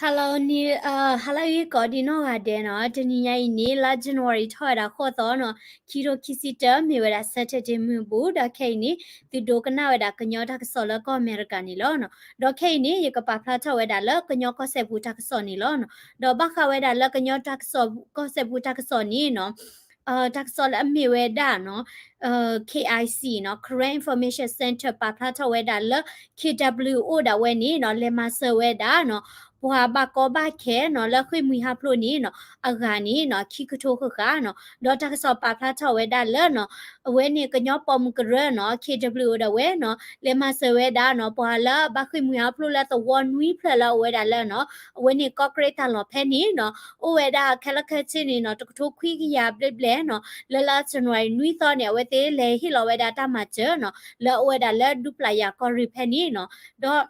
ဟါလၢအဂ့ၤကိးဒံးနီၢ်ဂၤဒဲးနီၤ, တနံၤညါအံၤန့ၣ် လါ January ထီၣ်ဝဲဒၣ်ဃိးသီနီၤ, ခံထိခံဆံတၢ မ့ၢ်ဝဲဒၣ် Saturday မုၢ်ဘူၣ်, ဒီးခဲအံၤန့ၣ် သုဒိကနၣ်ဝဲဒၣ်ကညီတၢ်ကစီၣ်လၢကီၢ်အမဲရကၤန့ၣ်လီၤ. ဒီးခဲအံၤန့ၣ် ယကပာ်ဖျါထီၣ်ဝဲဒၣ်လၢကညီကီၢ်စဲၣ်ပူၤတၢ်ကစီၣ်န့ၣ်လီၤ. ဒီးဘၣ်ဃးဝဲဒၣ်လၢကညီတၢ်ကစီၣ် ကီၢ်စဲၣ်ပူၤတၢ်ကစီၣ်န့ၣ်နီၤ, တၢ်ကစီၣ်လၢအမ့ၢ်ဝဲဒၣ်နီၤ, KIC နီၤ, Karen Information Center ပာ်ဖျါထီၣ်ဝဲဒၣ်လၢ KWO ဒၣ်ဝဲန့ၣ်နီၤ, လဲၤမၤစၢၤဝဲဒၣ်နီၤ, ပှၤဘၣ်ကီဘၣ်ခဲနီၤ လၢဃ့ၢ်မှံဟးဖျိးန့ၣ်နီၤ, အဂၤန့ၣ်နီၤ ခံကထိဃၣ်ဃၣ်နီၤ. ဒီးတၢ်ကစီၣ်ပာ်ဖျါထီၣ်ဝဲဒၣ်လၢနီၤ, အဝဲန့ၣ်ကညီပိာ်မုၣ်ကရၢနီၤ, KWO ဒၣ်ဝဲနီၤ, လဲၤမၤစၢၤဝဲဒၣ်နီၤ, ပှၤလၢဘၣ်ဃ့ၢ်မှံဟးဖျိးလၢသဝီနွံဖျၢၣ်လၢအအိၣ်ဝဲဒၣ်လၢနီၤ, အဝဲန့ၣ်ကီၢ်ကရ့ၣ်တၢ်လီၢ်ဖဲန့ၣ်နီၤ, အိၣ်ဝဲဒၣ်ခဲလၢာ်ခဲဆ့န့ၣ်နီၤ, တကထိခွံကယၤဘျဲၣ်ဘျဲၣ်နီၤ, လၢလါ January နွံသီန့ၣ် အဝဲသ့ၣ်လဲၤဟ့ၣ်လီၤဝဲဒၣ်တၢ်မၤစၢၤနီၤ, လၢအအိၣ်ဝဲဒၣ်လၢဒူပျၢ်ယၣ်ကီၢ်ရ့ၣ်ဖဲန့ၣ်နီၤ. ဒီး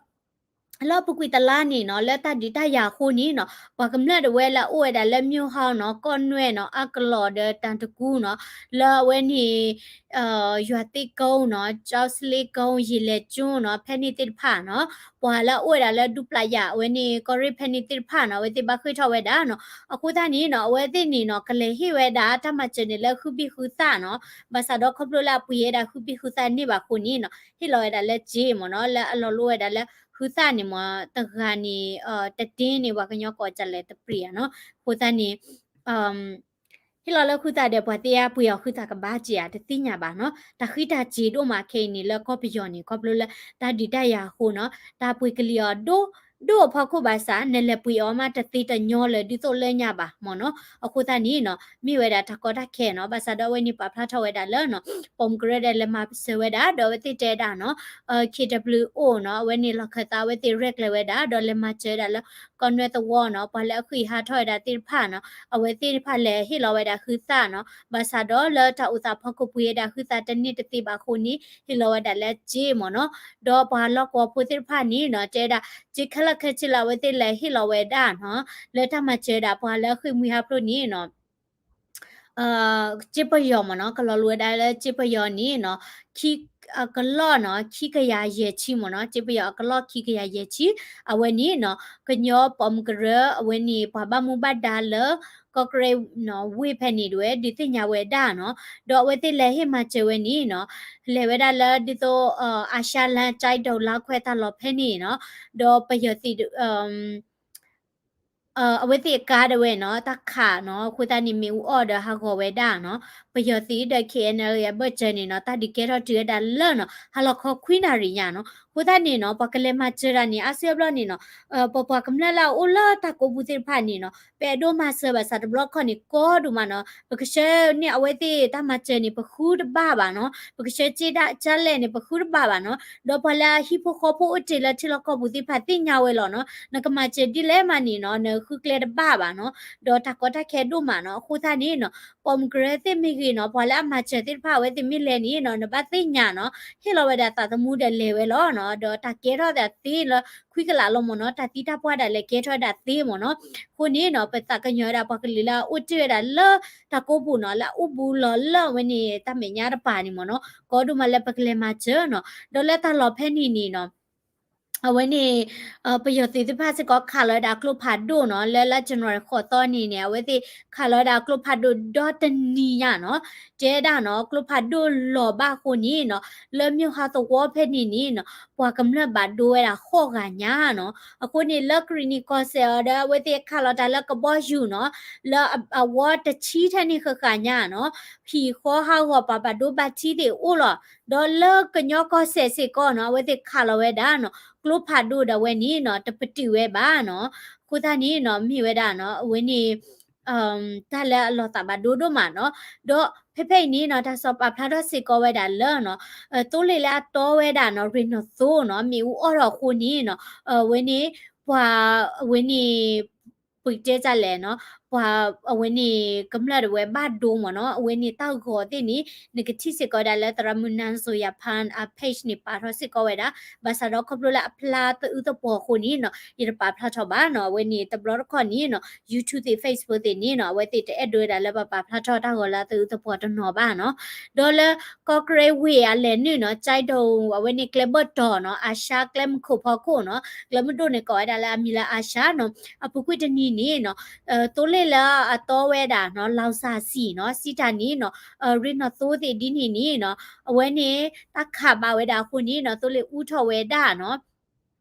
လၢအပူၤကွံာ်တလါန့ၣ်နီၤ, လၢတၢ်ဒုးတၢ်ယၤအဃိန့ၣ်နီၤ, ပှၤကမျၢၢ်ဒၣ်ဝဲလၢအအိၣ်ဝဲဒၣ်လၢ မၠိၢ်ဟီနီၤ, ကီၢ်နွဲၣ်နီၤ, အၢၣ်ကလီၢ်ဒီးတၢ်တကူနီၤ, လၢအဝဲန့ၣ် ယွၤသ့ၣ်ကိနီၤ, ကၠီစလ့ကိ, ယံာ်လဲၤကၠိနီၤ, ဖဲန့ၣ်သ့ၣ်တဖၣ်နီၤ, ပှၤလၢအအိၣ်ဝဲဒၣ်လၢဒူပျၢ်ယၣ် အဝဲန့ၣ်ကီၢ်ရ့ၣ်ဖဲန့ၣ်သ့ၣ်တဖၣ်နီၤ, အဝဲသ့ၣ်ဘၣ်ဃ့ၢ်ထီၣ်ဝဲဒၣ်နီၤ. အဃိသတးန့ၣ်နီၤ, အဝဲသ့ၣ်န့ၣ်နီၤ, ကလဲၤဟ့ၣ်ဝဲဒၣ်တၢ်မၤစၢၤန့ၣ်လၢဃုဘ့ၣ်ဃုသၣ်နီၤ, ဘၣ်ဆၣ်ဒီးခီဖျိလၢအပှ့ၤဝဲဒၣ်ဃုဘ့ၣ်ဃုသၣ်န့ၢ်ဘၣ်အဃိန့ၣ်နီၤ, ဟ့ၣ်လီၤဝဲဒၣ်လၢစ့မ့ၢ်နီၤ, လၢအလီၤလိဝဲဒၣ်လၢဃုသၣ်န့ၣ်မ့ၢ် တဂၤန့ၣ် တတ့န့ၣ် ပှၤကညီကိးဒ်လဲၣ်တပျံၤဧါနီၤ. အဃိသတးန့ၣ် ဟ့ၣ်လီၤလၢဃုသၣ်ဒီး ပှၤသ့ၣ်ညါပှ့ၤအီၤဃုသၣ်ကဘၣ်စ့ၢ်ဧါ တသ့ၣ်ညါဘၣ်နီၤ. တၢ်ဃံတၢ်စ့ၤဒိၣ်မးခဲအံၤန့ၣ် လၢကီၢ်ပယီၤန့ၣ် ခီဖျိလၢတၢ်ဒုးတၢ်ယၤအဃိနီၤ, တၢ်ပှ့ၤကလံၤအီၤဒိၣ်ဒိၣ်အဖီခိၣ်ဘၣ်ဆၣ် နလဲၤပှ့ၤအီၤမးတသ့တညီလၢၤဒ်သိးလၢညါဘၣ်မ့ၢ်နီၤ. အဃိသတးန့ၣ်နီၤ, မ့ၢ်ဝဲဒၣ်တၢ်ကီတၢ်ခဲနီၤ. ဘၣ်ဆၣ်ဒီးအဝဲန့ၣ်ပာ်ဖျါထီၣ်ဝဲဒၣ်လၢနီၤ, ပိာ်မုၣ်ကရၢဒီးလဲၤမၤစၢၤဝဲဒၣ် ဒီးအဝဲသ့ၣ်တဲဒၣ်နီၤ, KWO နီၤ, အဝဲန့ၣ်လီၢ်ခၢၣ်သးအဝဲသ့ၣ်ရဲၣ်ကျဲၤဝဲဒၣ် ဒီးလဲၤမၤစၢၤဝဲဒၣ်လၢ ကီၢ်နွဲၣ်သဝီနီၤ, ပှၤလၢအဃ့ၢ်ဟးထီၣ်ဝဲဒၣ်သ့ၣ်တဖၣ်နီၤ, အဝဲသ့ၣ်တဖၣ်လဲၤဟ့ၣ်လီၤဝဲဒၣ်ဃုသၣ်နီၤ. ဘၣ်ဆၣ်ဒီးလၢတၢ်အိၣ်သးဖီခိၣ်ပှ့ၤဝဲဒၣ်ဃုသၣ်တန့ၢ်တသ့ဘၣ်အဃိန့ၣ် ဟ့ၣ်လီၤဝဲဒၣ်လၢစ့မ့ၢ်နီၤ. ဒီးပှၤလီၢ်ကဝီၤဖိသ့ၣ်တဖၣ်န့ၣ်နီၤ, တဲဝဲဒၣ် စ့ခဲလၢာ်ခဲဆ့လၢအဝဲသ့ၣ်လဲၤဟ့ၣ်လီၤဝဲဒၣ်နီၤ, လၢတၢ်မၤစၢၤဝဲဒၣ်ပှၤလၢအဃ့ၢ်မှံဟးဖျိးန့ၣ်နီၤ စ့ပယီၤမ့ၢ်နီၤ, ကလီၤလိဝဲဒၣ်လၢစ့ပယီၤန့ၣ်နီၤ, ခံ အကလီၢ်နီၤ ခံကယၤယဲၢ်ဆံမ့ၢ်နီၤ, စ့ပယီၤအကလီၢ်ခံကယၤယဲၢ်ဆံ, အဝဲန့ၣ်နီၤ ကညီပိာ်မုၣ်ကရၢ အဝဲန့ၣ် ပှၤဘၣ်မူဘၣ်ဒါလၢ ကီၢ်ကရ့ၣ်နီၤ ဝ့ၢ်ဖဲန့ၣ်ဒၣ်ဝဲ ဒုးသ့ၣ်ညါဝဲဒၣ်နီၤ, ဒီးအဝဲသ့ၣ်လဲၤဟ့ၣ်မၤစၢၤဝဲန့ၣ်နီၤ, လဲၤဝဲဒၣ်လၢဒ်သိး အၤၡါလါ ကၠဲးဒိး လါခွဲးတၢ်လီၢ်ဖဲန့ၣ်နီၤ, ဒီးပယီၤသုး အဝဲသ့ၣ်အကါဒၣ်ဝဲနီၤ တၢ်ခးနီၤ, အဃိသတးန့ၣ် မ့ၣ်အူအီၣ်ဒီးဟးဂီၤဝဲဒၣ်နီၤ, ပယီၤသုးဒီး KNLA အဘၢၣ်စၢၤန့ၣ်နီၤ တၢ်ဒုးကဲထီၣ်တုၤဝဲဒၣ်လၢနီၤ ဟါလီၤခီခွံနၣ်ရံၣ်ညါနီၤ. အဃိသတးန့ၣ်နီၤ ပှၤကလဲၤမၤစၢၤတၢ်န့ၣ် အါစုအါဘျီန့ၣ်နီၤ, ပပှၤကမျၢၢ်လၢအအိၣ်လၢတၢ်ကိးပူၤသ့ၣ်တဖၣ်န့ၣ်နီၤ ပအဲၣ်ဒိးမၤစၢၤဘၣ်ဆၣ်တဘျီခီၣ်န့ၣ် ကီဒိၣ်မးနီၤ, ပကဆှၢန့ၢ်အဝဲသ့ၣ်တၢ်မၤစၢၤန့ၣ် ပဃုတဘၣ်ဘၣ်နီၤ, ပကဆှၢစ့ဒၣ်ကၠါလဲၣ်န့ၣ် ပဃုတဘၣ်ဘၣ်နီၤ, ဒီးပှၤလၢအဟံၣ်ဖိဃီဖိအိၣ်တ့ၢ်လၢထံလီၢ်ကီၢ်ပူၤသ့ၣ်တဖၣ်သ့ၣ်ညါဝဲလီၤနီၤ, နကမၤစၢၤဒ်လဲၣ်မးန့ၣ်နီၤ နဃုကျဲတဘၣ်ဘၣ်နီၤ, ဒီးတၢ်ကီတၢ်ခဲဒိၣ်မးနီၤ. အဃိသတးန့ၣ်နီၤ ပိာ်မုၣ်ကရၢသ့ၣ်မ့ၢ်ဂ့ၤနီၤ ပှၤလၢအမၤစၢၤသ့ၣ်တဖၣ်အဝဲသ့ၣ်မ့ၢ်လဲၤန့ၣ်နီၤ နဘၣ်သ့ၣ်ညါနီၤ, ဟ့ၣ်လီၤဝဲဒၣ်သးသမူဒီးလဲၤဝဲလီၤနီၤ, ဒီးတၢ်ကဲထီၣ်သးသ့လၢခွံကလးလီၤမ့ၢ်နီၤ, တၢ်သံတၢ်ပှၢ်ဒၣ်လဲာ်ကဲထီၣ်ဝဲဒၣ်သ့မ့ၢ်နီၤ. အဃိန့ၣ်နီၤ ပသးကညီၤဝဲဒၣ်ပှၤကလုာ်လၢအအိၣ်တ့ၢ်ဝဲဒၣ်လၢတၢ်ကိးပူၤနီၤ လၢအအိၣ်ဘူးလီၤလၢအဝဲန့ၣ်တၢ်မဲာ်ညါတပၤန့ၣ်မ့ၢ်နီၤ ကီဒိၣ်မးလၢပကလဲၤမၤစၢၤနီၤ. ဒီးလၢတၢ်လီၢ်ဖဲန့ၣ်န့ၣ်နီၤ အဝဲန့ၣ် ပယီၤသုးသ့ၣ်တဖၣ်စ့ၢ်ကီးခးလီၤဝဲဒၣ်ကျိဖးဒိၣ်နီၤ လၢလါ January ဃိးသီန့ၣ်န့ၣ် အဝဲသ့ၣ်ခးလီၤဝဲဒၣ်ကျိဖးဒိၣ်ဒီတနံၤညါနီၤ တဲဒၣ်နီၤ ကျိဖးဒိၣ်လီၤဘၣ်အဃိန့ၣ်နီၤ လၢမၠိၢ်ဟါသဝီဖဲန့ၣ်န့ၣ်နီၤ ပှၤကမျၢၢ်ဘၣ်ဒိဝဲဒၣ်ဃိးဂၤညါနီၤ. အဃိန့ၣ် လၢကရံၣ်နံၣ်ကီၢ်စဲၣ်အီၤဒီး အဝဲသ့ၣ်ခးလီၤတၢ်လၢကဘီယူၤနီၤ လၢအဝီတဆံထဲန့ၣ်ဃၣ်ဃၣ်ညါနီၤ ဟံၣ်ဃီဟးဂီၤပာ်ဘၣ်ဒိဘၣ်ထံသ့ၣ်အိၣ်လီၤ. ဒီးလၢကညီကီၢ်စဲၣ်စ့ၢ်ကီးနီၤ အဝဲသ့ၣ်ခးလီၤဝဲဒၣ်နီၤ ကျိဖးဒိၣ်ဒီးဝဲန့ၣ်နီၤ တပတုာ်ဝဲဘၣ်နီၤ. အဃိသတးန့ၣ်နီၤ မ့ၢ်ဝဲဒၣ်နီၤ အဝဲန့ၣ် တၢ်လၢအလီၤသးဘၣ်ဒိဒိၣ်မးနီၤ. ဒီးဖဲဖဲအံၤန့ၣ်နီၤ တၢ်ကစီၣ်ပာ်ဖျါထီၣ်စ့ၢ်ကီးဝဲဒၣ်လၢနီၤ သိလ့ၣ်လၢအတီဝဲဒၣ်နီၤ ရ့ၣ်နီၣ်သိနီၤ မ့ၣ်အူအီၣ်ထီၣ်အဃိန့ၣ်နီၤ အဝဲန့ၣ် ပှၤ အဝဲန့ၣ် ပကတဲတၢ်လဲၣ်နီၤ ပှၤအဝဲန့ၣ် ကမျၢၢ်တဝဲဘၣ်ဒိမ့ၢ်နီၤ, အဝဲန့ၣ်တၢ်ဂီၤသ့ၣ်န့ၣ် နကထံၣ်စ့ၢ်ကီးဝဲဒၣ်လၢ သရၣ်မုၣ် နၢ်စိၤယၤဖၣ် အ page န့ၣ် ပာ်ထီၣ်စ့ၢ်ကီးဝဲဒၣ်, ဘၣ်ဆၣ်ဒီးခီဖျိလၢအဖျါသအုးသပှီၤအဃိန့ၣ်နီၤ ယတပာ်ဖျါထီၣ်ဘၣ်နီၤ, အဝဲန့ၣ်တဘျီတခီၣ်န့ၣ်နီၤ YouTube သ့ၣ် Facebook သ့ၣ်န့ၣ်နီၤ အဝဲသ့ၣ်တအဲၣ်ဒိးဝဲဒၣ်လၢပပာ်ဖျါထီၣ်တၢ်ဂီၤလၢသအုးသပှီၤတနီၤဘၣ်နီၤ, ဒီးလၢ ကီၢ်ကရ့ၣ်ဝ့ၢ်အလဲၤနုာ်နီၤ ကၠဲးဒိၣ် အဝဲန့ၣ်ကျဲဘီၣ်တီၤနီၤ အၤၡါကျဲမုၢ်ခိၣ်ဖီခိၣ်နီၤ ကျဲမုၢ်ဒိၣ်န့ၣ်ကိးဝဲဒၣ်လၢအမံၤလၢအၤၡါနီၤ, အပူၤကွံာ်တနံၤန့ၣ်နီၤ သိလ့ၣ်လၢအတီဝဲဒၣ်နီၤ လီၤစၢ်စံၣ်နီၤ စံးတၢ်န့ၣ်နီၤ ရ့ၣ်နီၣ်သိသ့ၣ်ဒ်န့ၣ်န့ၣ်နီၤ အဝဲန့ၣ် တၢ်ခးဘၣ်ဝဲဒၣ်အဃိန့ၣ်နီၤ သိလ့ၣ်အူထီၣ်ဝဲဒၣ်နီၤ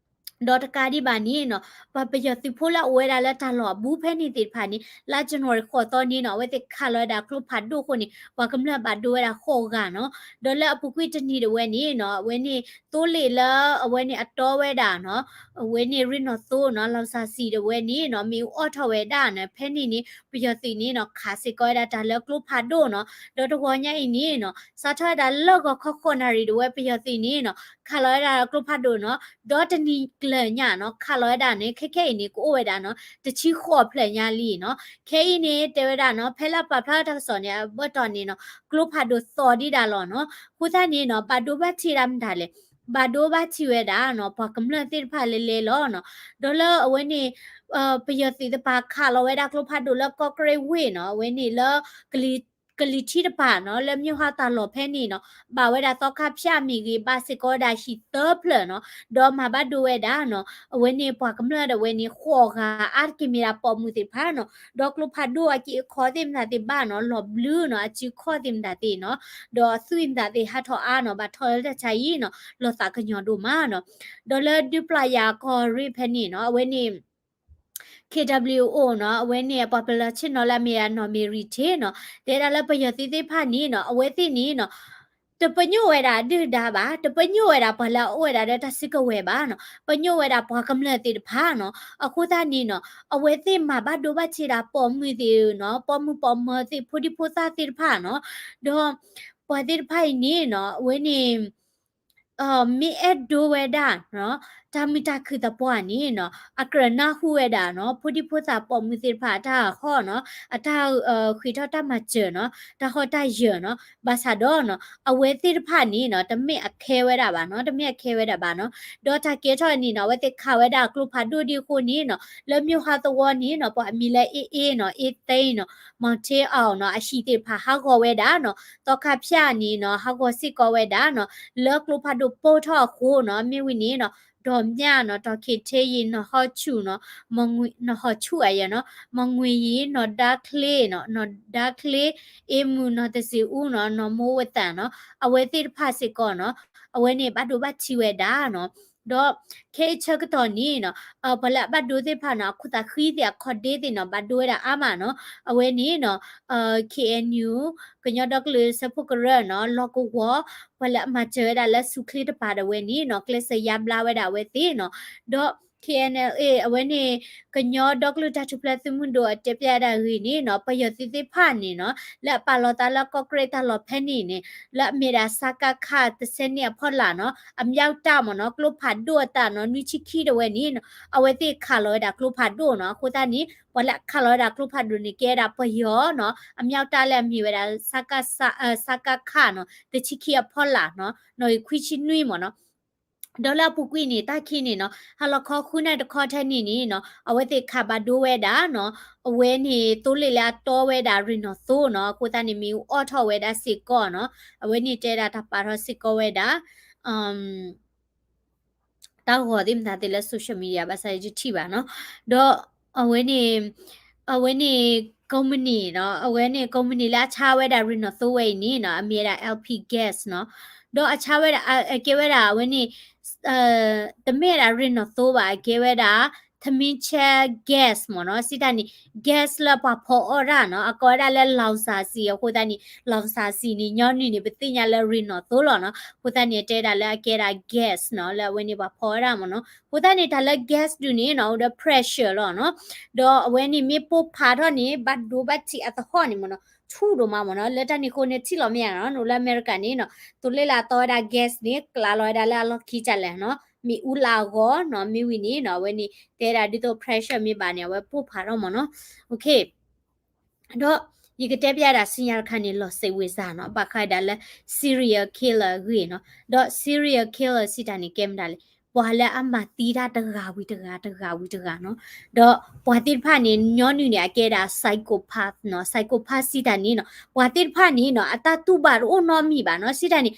ဒီးတကးဒံးဘၣ်န့ၣ်နီၤ ပှၤပယီၤသုးဖိလၢအအိၣ်ဝဲဒၣ်လၢတၢ်လီၢ်အဘူးဖဲန့ၣ်သ့ၣ်တဖၣ်န့ၣ် လါ January ဃိးသီန့ၣ်နီၤ အဝဲသ့ၣ်ခးလီၤဝဲဒၣ်ကျိဖးဒိၣ်အဃိန့ၣ် ပှၤကမျၢၢ်ဘၣ်ဒိဝဲဒၣ်ဃိးဂၤနီၤ, ဒီးလၢအပူၤကွံာ်တနံၤတဝဲန့ၣ်နီၤ အဝဲန့ၣ် သိလ့ၣ်လၢအဝဲန့ၣ်အတီဝဲဒၣ်နီၤ အဝဲန့ၣ်ရ့ၣ်နီၣ်သိနီၤ လီၤစၢ်စံၣ်တဝဲန့ၣ်နီၤ မ့ၣ်အူအီၣ်ထီၣ်ဝဲဒၣ်နီၤ ဖဲန့ၣ်န့ၣ် ပယီၤသုးန့ၣ်နီၤ ခးစ့ၢ်ကီးဝဲဒၣ်တၢ်လၢကျိဖးဒိၣ်နီၤ, ဒီးတဂီၤညါအံၤန့ၣ်နီၤ စးထီၣ်ဝဲဒၣ်လၢဂီၤခီဃိးနၣ်ရံၣ်တဝဲ ပယီၤသုးန့ၣ်နီၤ ခးလီၤဝဲဒၣ်ကျိဖးဒိၣ်နီၤ, ဒီးတနံၤကျၢၤညါနီၤ ခးလီၤဝဲဒၣ်န့ၣ် ခဲခဲအံၤန့ၣ် ကအိၣ်ဝဲဒၣ်နီၤ တဆံဃိးဖျၢၣ်ညါလံနီၤ, ခဲအံၤန့ၣ် တဲဝဲဒၣ်နီၤ ဖဲလၢပာ်ဖျါထီၣ်တၢ်ကစီၣ်န့ၣ် အဘၢၣ်တီၢ်န့ၣ်နီၤ ကျိဖးဒိၣ်သီဒံးဒၣ်လီၤနီၤ, အဃိသတးန့ၣ်နီၤ ဘၣ်ဒိဘၣ်ထံးဒၣ်မတၤလဲၣ်, ဘၣ်ဒိဘၣ်ထံးဝဲဒၣ်နီၤ ပှၤကမျၢၢ်သ့ၣ်တဖၣ်လဲၤလဲၤလီၤနီၤ, ဒီးလၢအဝဲန့ၣ် ပယီၤသုးတပၤခးလီၤဝဲဒၣ်ကျိဖးဒိၣ်လၢကီၢ်ကရ့ၣ်ဝ့ၢ်နီၤ အဝဲန့ၣ်လၢ ကလံၤထံးတပၤနီၤ လၢမျိၣ်ဟါတၢ်လီၢ်ဖဲန့ၣ်နီၤ ဘၣ်ဝဲဒၣ်သီခါဖၠၣ်မ့ၢ်ဂ့ၤ ဘၣ်စ့ၢ်ကီးဝဲဒၣ်ဟံၣ်သၢဖျၢၣ်နီၤ, ဒီးမၤဘၣ်ဒိဝဲဒၣ်နီၤ အဝဲန့ၣ်ပှၤကမျၢၢ်ဒၣ်ဝဲန့ၣ် ဃိးဂၤအါတက့ၢ်မ့ၢ်ဒၣ်ပိာ်မုၣ်သ့ၣ်တဖၣ်နီၤ, ဒီးကျိဖးဒိၣ်အက့အခီသ့ၣ်မတၤသ့ၣ်ဘၣ်နီၤ လီၤဘျုးနီၤ အစုခီၣ်သ့ၣ်မတၤသ့ၣ်နီၤ, ဒီးအသွံၣ်မတၤသ့ၣ်ဟးထီၣ်အါနီၤ ဘၣ်ထီၣ်လၢတၢ်ဆါအံၤနီၤ လီၤသးကညီၤဒိၣ်မးနီၤ, ဒီးလၢဒူပျၢ်ယၤကီၢ်ရ့ၣ်ဖဲန့ၣ်နီၤ အဝဲန့ၣ် K W O နီၤ အဝဲန့ၣ် ပှၤပလီၤဆ့ၣ်နီၤလၢအမ့ၢ်ဒၣ်နီၢ်မ့ၢ်ရံထ့နီၤ တဲဒၣ်လၢပယီၤသုးသ့ၣ်တဖၣ်န့ၣ်နီၤ အဝဲသ့ၣ်န့ၣ်နီၤ တပညိၣ်ဝဲဒၣ်ဒုၣ်ဒါဘၣ်, တပညိၣ်ဝဲဒၣ်ပှၤလၢအအိၣ်ဝဲဒၣ်ဒီးတၢ်စုကဝဲၤဘၣ်နီၤ, ပညိၣ်ဝဲဒၣ်ပှၤကမျၢၢ်သ့ၣ်တဖၣ်နီၤ, အဃိသတးန့ၣ်နီၤ အဝဲသ့ၣ်မၤဘၣ်ဒိဘၣ်ထံးဒၣ်ပိာ်မုၣ်သ့ၣ်နီၤ ပိာ်မုၣ်ပိာ်မၢၤသ့ၣ် ဖိဒံဖိသၣ်သ့ၣ်တဖၣ်နီၤ, ဒီးပှၤသ့ၣ်တဖၣ်အံၤန့ၣ်နီၤ အဝဲန့ၣ် မ့ၢ်အဲၣ်ဒိးဝဲဒၣ်နီၤ တၢ်မုာ်တၢ်ခုၣ်သပှၢ်န့ၣ်နီၤ အကြၢးနၢ်ဟူဝဲဒၣ်နီၤ ဖိဒံဖိသၣ်ပိာ်မုၣ်သ့ၣ်တဖၣ်အတၢ်ဟီၣ်နီၤ အတၢ်ဃ့ထီၣ်တၢ်မၤစၢၤနီၤ တၢ်ဟီၣ်တၢ်ယၢၤနီၤ ဘၣ်ဆၣ်ဒီးနီၤ အဝဲသ့ၣ်တဖၣ်န့ၣ်နီၤ တမ့ၢ်အခဲဝဲဒၣ်ဘၣ်နီၤ တမ့ၢ်အခဲဝဲဒၣ်ဘၣ်နီၤ ဒီးတၢ်ကဲထီၣ်န့ၣ်နီၤ အဝဲသ့ၣ်ခးဝဲဒၣ်ကျိဖးဒိၣ်ဒ်အဃိန့ၣ်နီၤ လၢမျိၣ်ဟါသဝီန့ၣ်နီၤ ပှၤအမံၤလၢ A A နီၤ Aသိနီၤ မီၤထ့အီၤနီၤ အဟံၣ်သ့ၣ်တဖၣ်ဟးဂီၤဝဲဒၣ်နီၤ သီခါဖၠၣ်န့ၣ်နီၤ ဟးဂီၤစ့ၢ်ကီးဝဲဒၣ်နီၤ လၢကျိဖးဒိၣ်ပိၢ်ထီၣ်အဃိနီၤ မ့ၢ်ဝံၤန့ၣ်နီၤ ဒီးမၠၣ်နီၤ တီၢ်ခ့ထ့ယံၤ နီၢ်ဟီၣ်ဆူၣ်နီၤ နီၢ်ဟီၣ်ဆူၣ်အယဲၢ်နီၤ မီၤငွေယံၤ နီၢ်ဒါချ့နီၤ နီၢ်ဒါချ့ အ့မုၢ် နီၢ်တစ့အူနီၤ နီၢ်မိဝဲသၣ်နီၤ အဝဲသ့ၣ်တဖၣ်စ့ၢ်ကီးနီၤ အဝဲန့ၣ်ဘၣ်ဒိဘၣ်ထံးဝဲဒၣ်နီၤ ဒီးခဲအံၤဆၢကတီၢ်န့ၣ်နီၤ ပှၤလၢအဘၣ်ဒိသ့ၣ်တဖၣ်နီၤ အခိၣ်သးဃံသ့ၣ် အခီၣ်ဒ့သ့ၣ်နီၤ ဘၣ်ဒိဝဲဒၣ်အါမးနီၤ အဝဲန့ၣ်နီၤ K N U ကညီဒီကလုာ်စၢဖှိၣ်ကရၢနီၤ လီၢ်ကဝီၤ ပှၤလၢအမၤစၢၤဝဲဒၣ်လၢဆူၣ်ချ့တပၤဒၣ်ဝဲန့ၣ်နီၤ ကျဲးစၢးယါဘျါဝဲဒၣ်အဝဲသ့ၣ်နီၤ ဒီး K N L A အဝဲန့ၣ် ကညီဒီကလုာ်တၢ်ထူၣ်ဖျဲးသုးမုၢ်ဒိၣ်အတဲဖျါဒၣ်ဂ့ၢ်န့ၣ်နီၤ ပယီၤသုးသ့ၣ်တဖၣ်န့ၣ်နီၤ လၢအပာ်လီၤသးလၢကီၢ်ကရ့ၣ်တၢ်လီၢ်ဖဲန့ၣ်န့ၣ် လၢအမ့ၢ်ဒၣ် စကခ တဆယ်နှစ် အဖီလာ်နီၤ အမြောက်တပ် မ့ၢ်နီၤ ကျိဖးဒိၣ်အသးနီၤ နွံဆံခံတဝဲန့ၣ်နီၤ အဝဲသ့ၣ်ခးလီၤဝဲဒၣ်ကျိဖးဒိၣ်နီၤ အဃိသတးန့ၣ် ပှၤလၢအခးလီၤဝဲဒၣ်ကျိဖးဒိၣ်န့ၣ် ကဲဝဲဒၣ်ပယီၤနီၤ အမြောက်တပ် လၢအမ့ၢ်ဝဲဒၣ် စကခ နီၤ တဆံခံအဖီလာ်နီၤ နီၣ်ဂံၢ်ခွံဆံနွံ မ့ၢ်နီၤ ဒီးလၢအပူၤကွံာ်န့ၣ် တၢ်ခံးန့ၣ်နီၤ ဟါလီၤခီဃုနၣ်ရံၣ်တခီထဲန့ၣ်န့ၣ်နီၤ အဝဲသ့ၣ်ခးဘၣ်ဒိဝဲဒၣ်နီၤ အဝဲန့ၣ် သိလ့ၣ်လၢအတီဝဲဒၣ်ရ့ၣ်နီၣ်သိနီၤ အဃိသတးန့ၣ် မ့ၣ်အူအီၣ်ထီၣ်ဝဲဒၣ်စ့ၢ်ကီးနီၤ အဝဲန့ၣ်တဲဒၣ်တၢ်ပာ်ထီၣ်စ့ၢ်ကီးဝဲဒၣ် တၢ်ဂီၤသ့ၣ်မတၤသ့ၣ်လၢ social media ဘၣ်ဆၣ်ယတထံၣ်ဘၣ်နီၤ ဒီးအဝဲန့ၣ် အဝဲန့ၣ် ကုမ္ပဏီနီၤ အဝဲန့ၣ် ကုမ္ပဏီ လၢအဆါဝဲဒၣ်ရ့ၣ်နီၣ်သိဝဲအံၤန့ၣ်နီၤ အမ့ၢ်ဝဲဒၣ် L P Gas နီၤ ဒီးအဆါဝဲဒၣ် အကဲဝဲဒၣ်အဝဲန့ၣ် တမ့ၢ်ဝဲဒၣ်ရ့ၣ်နီၣ်သိဘၣ် အကဲဝဲဒၣ် ထမင်းချက် Gas မ့ၢ်နီၤ စံးတၢ်န့ၣ် gas လၢပှၤဖီအီၣ်တၢ်နီၤ အကိးဝဲဒၣ်လၢ လောင်စာဆီ အဃိသတးန့ၣ် လောင်စာဆီ န့ၣ် ညီနုၢ်န့ၣ် ပသ့ၣ်ညါလၢရ့ၣ်နီၣ်သိလီၤနီၤ အဃိသတးန့ၣ် တဲဒၣ်လၢအကဲဒၣ် gas နီၤ လၢအဝဲန့ၣ်ပှၤဖီအီၣ်တၢ်မ့ၢ်နီၤ အဃိသတးန့ၣ် တၢ်လၢ gas ဒုးန့ၣ်နီၤ အိၣ်ဒီး pressure လီၤနီၤ ဒီးအဝဲန့ၣ်မ့ၢ်ပိၢ်ဖးထီၣ်န့ၣ် ဘၣ်ဒိဘၣ်ထံးအသဟီၣ်န့ၣ်မ့ၢ်နီၤ ဆူၣ်ဒိၣ်မးမ့ၢ်နီၤ လၢတၢ်န့ၣ်အဃိန့ၣ် ထံၣ်လီၤမ့ၢ်ဧါနီၤ လၢအမဲရကၤန့ၣ်နီၤ သိလ့ၣ်လၢအတီဝဲဒၣ် gas န့ၣ် ကျးလီၤဝဲဒၣ်လၢအလီၢ်ခံကလဲၣ်နီၤ မ့ၣ်အူလၢအဂီၤနီၤ မ့ၢ်ဝံၤန့ၣ်နီၤ အဝဲန့ၣ် တဲဒၣ်ဒ်သိး pressure မ့ၢ်ဘၣ်န့ၣ် အဝဲပိၢ်ဖးထီၣ်မ့ၢ်နီၤ okay ဒီးယကတဲပျးဒၣ်ဆူညါတခါန့ၣ် လီၤစိတ်ဝင်စားနီၤ, ဘၣ်ဃးဒၣ်လၢ serial killer အဂ့ၢ်နီၤ, ဒီး serial killer စံးတၢ်န့ၣ် ကဲမတၤလဲၣ်, ပှၤလၢအမၤသံတၢ်တဂၤဝံၤတဂၤ တဂၤဝံၤတဂၤနီၤ, ဒီးပှၤသ့ၣ်တဖၣ်န့ၣ် ညီနုၢ်န့ၣ် အကဲဒၣ် psychopath နီၤ, psychopath စံးတၢ်န့ၣ်နီၤ, ပှၤသ့ၣ်တဖၣ်န့ၣ်နီၤ အတၢ်တူၢ်ဘၣ်တအိၣ်နီတမံၤဘၣ်နီၤ, စံးတၢ်န့ၣ်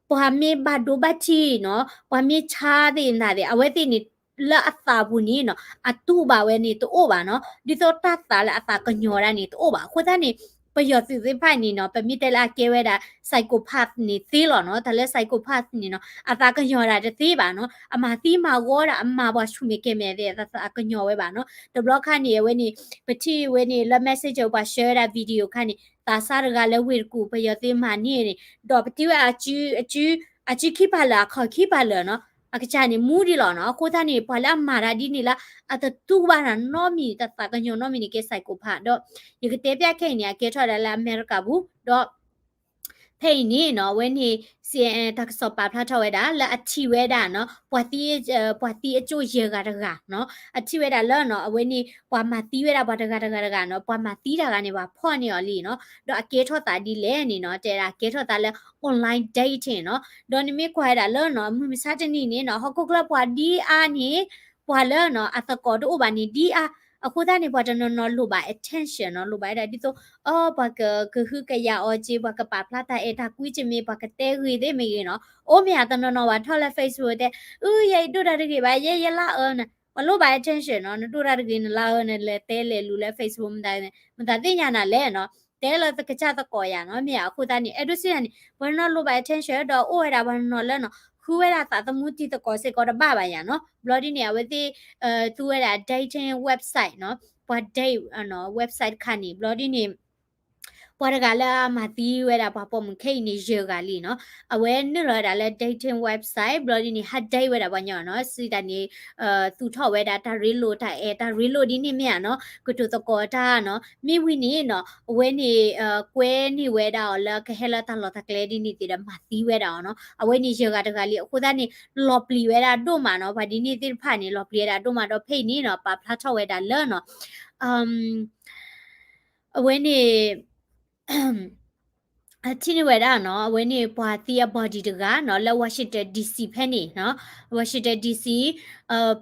ပှၤမ့ၢ်ဘၣ်ဒိဘၣ်ထံးနီၤ, ပှၤမ့ၢ်ဆါသ့ၣ်နၤသ့ၣ် အဝဲသ့ၣ်န့ၣ် လၢအသးပူၤန့ၣ်နီၤ အတူၢ်ဘၣ်ဝဲန့ၣ်တအိၣ်ဘၣ်နီၤ, ဒ်သိးတၢ်သးလၢအသးကညီၤဒၣ်န့ၣ်တအိၣ်ဘၣ်. အဃိသတးန့ၣ် ပယီၤသုးသ့ၣ်တဖၣ်န့ၣ်နီၤ ပမ့ၢ်တဲလၢအကဲဝဲဒၣ် psychopath န့ၣ်သ့လီၤနီၤ, တၢ်လၢ psychopath န့ၣ်နီၤ အသးကညီၤဒၣ်တသ့ဘၣ်နီၤ, အမၤသံမၤဂီၤဒၣ် အမၤပှၤဆူၣ်မဲာ်ကဲမဲာ်သ့ၣ် အသးကညီၤဝဲဘၣ်နီၤ. တဘျီခါန့ၣ် အဝဲန့ၣ် ပထံၣ်ဝဲန့ၣ်လၢ messenger ပှၤ share ဝဲဒၣ် video ခါန့ၣ် သးစၢ်တဂၤလၢဝ့ၢ်တကူၣ် ပယီၤသုးမၤန့ၢ်န့ၣ် ဒီးပထံၣ်ဝဲ အစုခံပာ်လၢာ် အခီၣ်ခံပာ်လၢာ်နီၤ, အကစၢ်န့ၣ်မူဒံးလီၤနီၤ. အဃိသတးန့ၣ် ပှၤလၢအမၤတၢ်ဒ်န့ၣ်လၢ အတတူၢ်ဘၣ်တၢ်နီတမံၤ တၢ်သးကညီၤနီတမံၤန့ၣ် ကဲ psychopath ဒီး ယကတဲပျးခဲအံၤန့ၣ် အကဲထီၣ်ဒၣ်လၢအမဲရကၤပူၤ ဒီး ဖဲအံၤန့ၣ်နီၤ အဝဲန့ၣ် CNN တၢ်ကစီၣ်ပာ်ဖျါထီၣ်ဝဲဒၣ် လၢအထံၣ်ဝဲဒၣ်နီၤ ပှၤသံ ပှၤသံအကၠိၣ်ယဲၢ်ဂၤတဂၤနီၤ, အထံၣ်ဝဲဒၣ်လၢနီၤ အဝဲန့ၣ် ပှၤမၤသံဝဲဒၣ်ပှၤတဂၤတဂၤတဂၤနီၤ, ပှၤမၤသံတၢ်ဂၤန့ၣ် ပှၤဖီၣ်န့ၢ်အီၤလံနီၤ, ဒီးအကဲထီၣ်သးဒ်လဲၣ်န့ၣ်နီၤ တဲဒၣ်ကဲထီၣ်သးလၢ online dating နီၤ, ဒီးနမ့ၢ်ကွၢ်ဝဲဒၣ်လၢနီၤ မုၢ်မဆါတနံၤန့ၣ်နီၤ ဟီၣ်ခိၣ်ချၢပှၤဒ်အါန့ၣ် ပှၤလၢနီၤ အသကိးတအိၣ်ဘၣ်န့ၣ် ဒ်အါ, အဃိသတးန့ၣ် ပှၤတနီၤနီၤလိၣ်ဘၣ် attention နီၤ, လိၣ်ဘၣ်ဝဲဒၣ်ဒ်သိး အၢ ပှၤကဟုကယာ်အီၤက့ၤ ပှၤကပာ်ဖျါတၢ်အဲၣ်တၢ်ကွံက့ၤမ့ၢ် ပှၤကတဲဂ့ၤသ့ၣ်မ့ၢ်ဂ့ၤနီၤ, အိၣ်မ့ၢ်ဧါ တနီၤနီၤဘၣ်ထီၣ်လၢ Facebook တဲ အၢ ယဲယဒိၣ်တၢ်တဂ့ၤဘၣ် ယဲယလါအၢန့ၣ် ပှၤလိၣ်ဘၣ် attention နီၤ, နဒိၣ်တၢ်တဂ့ၤ နလါအၢန့ၣ် လဲၤတဲလဲၤလူၤလၢ Facebook မတၤ မတၤသ့ၣ်ညါနၤလဲၣ်နီၤ, တဲလၢကစၢ်သကိးယၤနီၤ မ့ၢ်ဧါ. အဃိသတးန့ၣ် အဲၣ်ဒိးစံးတၢ်န့ၣ် ပှၤတနီၤလိၣ်ဘၣ် attention ဒီးအိၣ်ဝဲဒၣ်ပှၤတနီၤလၢနီၤ ဃုဝဲဒၣ်သးသမူတံၤသကိးစ့ၢ်ကီးတဘၣ်ဘၣ်ယၤနီၤ, ဘျီဒ်န့ၣ် အဝဲသ့ၣ် သူဝဲဒၣ် dating website နီၤ, ပှၤ date နီၤ website တခါန့ၣ် ဘျီဒ်န့ၣ် ပှၤတဂၤလၢအမၤသံဝဲဒၣ်ပှၤပိာ်မုၣ်ခဲအံၤန့ၣ် ယဲၢ်ဂၤလံနီၤ, အဝဲနုာ်လီၤဝဲဒၣ်လၢ dating website ဘျီဒ်န့ၣ် ဟး date ဝဲဒၣ်ပှၤညီနီၤ, စံးတၢ်န့ၣ် သူၣ်ထီၣ်ဝဲဒၣ်တၢ်ရ့လိာ်တၢ်အဲၣ်တၢ်ရ့လိာ်ဒ်န့ၣ်မ့ၢ်ဧါနီၤ, ကတိၤသကိးတၢ်နီၤ, မ့ၢ်ဝံၤန့ၣ်နီၤ အဝဲန့ၣ် ကွဲန့ၢ်ဝဲဒၣ်အီၤလၢကဟဲလၢတၢ်လီၢ်တၢ်ကျဲဒ်န့ၣ်သ့ၣ်ဒီး မၤသံဝဲဒၣ်အီၤနီၤ, အဝဲန့ၣ်ယဲၢ်ဂၤတဂၤလံ. အဃိသတးန့ၣ် လီၤပျံၤဝဲဒၣ်ဒိၣ်မးနီၤ, ပှၤဒ်န့ၣ်သ့ၣ်တဖၣ်န့ၣ် လီၤပျံၤဝဲဒၣ်ဒိၣ်မးဒီး ဖဲအံၤန့ၣ်နီၤ ပာ်ဖျါထီၣ်ဝဲဒၣ်လၢနီၤ အဝဲန့ၣ် ထံၣ်န့ၢ်ဝဲဒၣ်နီၤ အဝဲန့ၣ်ပှၤသံအ body တဂၤနီၤ လၢ Washington D C ဖဲန့ၣ်နီၤ, Washington D C